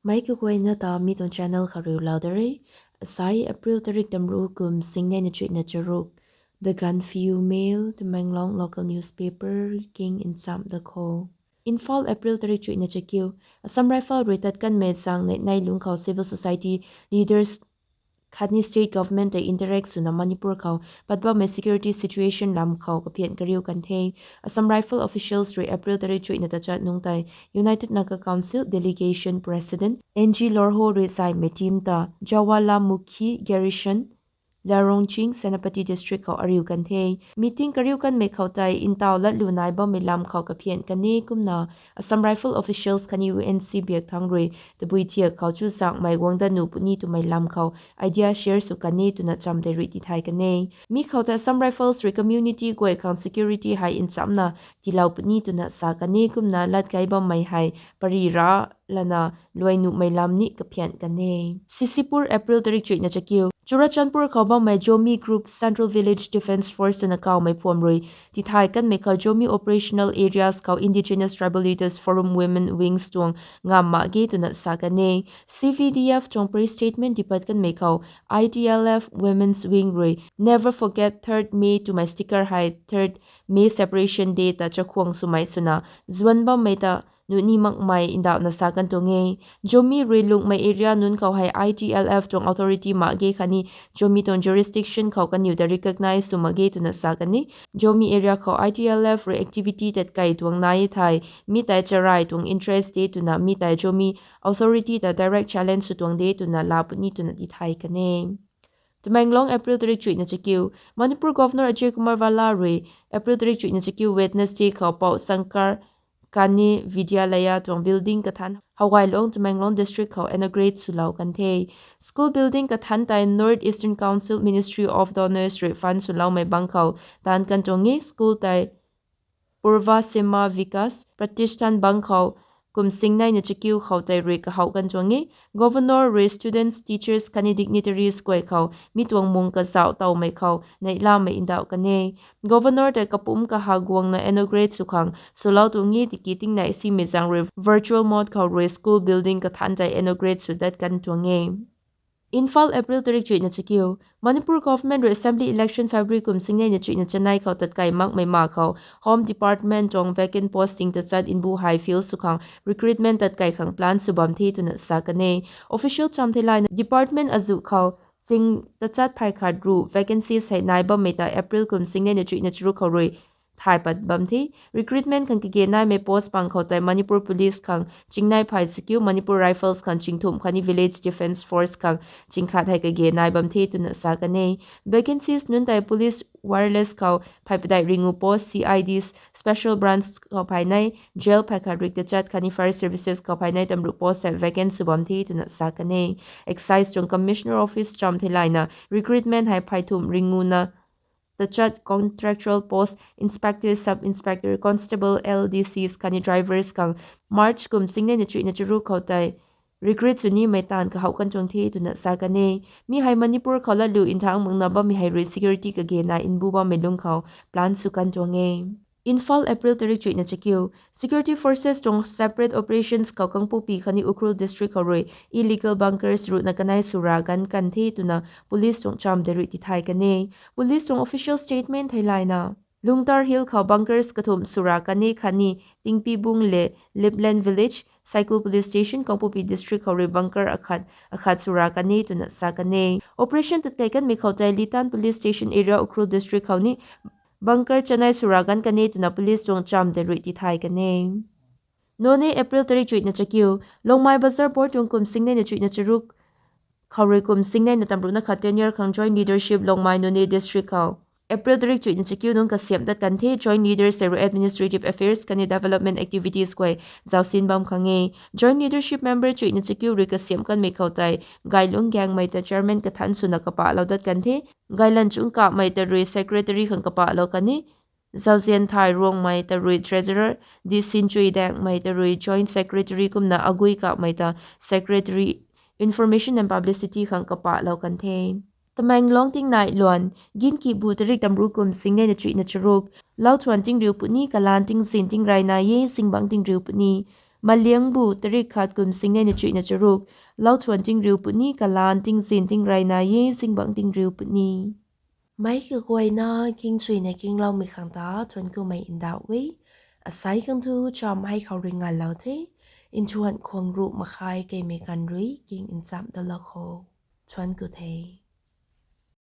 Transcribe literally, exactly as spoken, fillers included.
Meic kaguayna ta mi tuang channel khou riu lou da re. Asai April tarik tamru kum singnei na chuihna charuk. The Gaanphiu Mail, Tamenglong local newspaper king nchamh da kho. Imphal, April tarik chuihna chakiu. Assam Rifle rui tat kanmei zaeng neih nei lungc khou civil society leaders khatni state government tei interact swna Manipur khou pat bammei security situation lam khou kaphian kariu kan the. Assam Rifle officials rui April tarik chuihna tachat nungc tei United Naga Council delegation president N G Lorho rui zaymei team ta Jawalamukhi garrison, Larongching, Senapati district khou ariu kan the. Meeting kariu kanmei khou tei ntaw latlu nai bammei lam khou kaphian kan e kumna Assam Rifle officials khatni U N C biak thangc rui tabui thiak khou chuzaenghmei guang dat nuh puni twmei lam khou idea share sw kan e twna cham tei rui tithay kan e. Mi khou tei Assam Rifles rui community guay khang security hei nchamcna tiilou puni twna sa kan e kumna lat kai bammei hei pary ra lana luai nuhmei lam ni kaphian kan e. C C Pur, April tarik chuihna chakiu. Churachandpur khou bammei Zomi Group Central Village Defence Force twna kawmei phuam rui tithay kanmei khou Zomi operational areas khou Indigenous Tribal Leaders Forum Women Wings tuang ngamv mak ge twna sa kan e. C V D F tuang press statement tipat kanmei khou I T L F Women's Wing rui Never Forget Third May twmei sticker hei Third May Separation Day ta chakhwang swmei swna zuan bammei ta nuh ni makmei ndauhna sa kan tuang e. Zomi rui lungmei area nunc khou hei I T L F tuang authority mak ge khatni Zomi tuang jurisdiction khou kaniw ta recognize sw mak ge twna sa kan e. Zomi area khou I T L F rui activity tat kai tuang nai e thei mi tei charai tuang interest de twna mi tei Zomi authority ta direct challenge sw tuang de twna laa puni twna tithay kan e. Tamenglong, April tarik chuihna chakiu. Manipur Governor Ajay Kumar Bhalla rui April tarik chuihna chakiu Wednesday khou Pou Shankar Kani Vidyalaya tuang building kathanc Howai Long, Tamenglong district khou inaugurate swlou kan the. School building kathanc tei North Eastern Council Ministry of Donors rui fund swloumei bangc khou taanc kan tuang e. School tei Purva Sima Vikas Pratishthan bangc khou kum singneina chakiu khou tei rui kahouh kan tuang e. Governor rui students, teachers khatni dignitaries guay khou mi tuang mung kazauh towmei khou neihlamei ndauh kan e. Governor tei kapumc kahak guangna inaugurate sw khang swlou tuang e tiki tingnei simei zaeng rui virtual mode khou rui school building kathanc tei inaugurate sw dat kan tuang e. Imphal, April tarik chuihna chakiu. Manipur government rui assembly election February kum singneina chuihna chanei khou tatkai makmei ma khou Home Department tuang vacant post ching tachat mbu hei fill sw khang recruitment tatkai khang plan sw bam the twna sa kan e. Official cham theilayna department azuh khou ching tachat phay khat ruh vacancies hei nai bammei ta April kum singneina chuihna charuk khou rui thay pat bam the. Recruitment khang kage naimei post pang khou tei Manipur Police khang chingnei phay chakiu, Manipur Rifles khang chingthumh khatni Village Defence Force khang chingkhat hei kage nai bam the twna sa kan e. Vacancies nunc tei Police Wireless khou phay padeih ringu post, C I Ds Special Branch khou phay nei, Jail phay khat rik tachat khatni Fire Services khou phay nei tamruh post hei vacant sw bam the twna sa kan e. Excise tuang Commissioner Office cham theilayna recruitment hei phaythumh ringuna tachat contractual post, Inspector, Sub Inspector, Constable, L D Cs khatni drivers khang March kum singneina chuihna charuk khou tei recruit sw nimei taanv kahouh kan tuang the twna sa kan e. Mi hei Manipur khou latlu nthangc makna bammei hei rui security kage nai mbu bammei lungc khou plan sw kan tuang e. Imphal, April tarik chuihna chakiu. Security forces tuang separate operations khou Kangpokpi khatni Ukhrul district khou rui illegal bunkers ruhna kanei swra ganv kan the twna police tuang cham tei rui tithay kan e. Police tuang official statement theilayna Lungtar Hill khou bunkers kathumh swra kan e khatni Tingpibung le Lipland Village, Saikul Police Station, Kangpokpi district khou rui bunker akhat akhat swra kan e twna sa kan e. Operation tatkei kanmei khou tei Litan Police Station area Ukhrul district khou ni bunker chanei swra ganv kan e twna police tuang cham tei rui tithay kan e. Noney, April tarik chuihna chakiu. Longmai Bazar Board tuang kum singneina chuihna charuk khou rui kum singneina tamruhna khat tenure khang Joint Leadership Longmai Noney District khou April tarik chuihna chakiu nungc kasiamh dat kan the. Joint Leaders tei rui Administrative Affairs khatni Development Activities guay zausin bam khang e. Joint Leadership Member chuihna chakiu rui kasiamh kanmei khou tei Gailung Gaengmei ta Chairman kathanc swna kapahlou dat kan the. Gailan Chungkapmei ta rui Secretary khang kapahlou kan e. Zauzian Thay Ruangmei ta rui Treasurer, Disinchui Daengmei ta rui Joint Secretary kumna Agui Kapmei ta Secretary Information and Publicity khang kapahlou kan the. Tamenglong tingnai luan, Ginkibu tarik tamru kum singneina chuihna charuk, Lauthuan tingriu puni, kalan tingzin tingrayna e, zingbangc tingriu puni. Maliangbu tarik khat kum singnei na chuihna charuk. Lauthuan tingriu puni kalan tingzin tingrey nai e, zingbangc tingriu puni. Meic kaguayna kingchuina kingloumei khang ta thuanc kumei ndauh e. Asei khang thu cham hei khou rui nganlou the. Nthuan khwang ruh makhai keimei ganv rui king nchamh dalou kho. Thuanc ku the.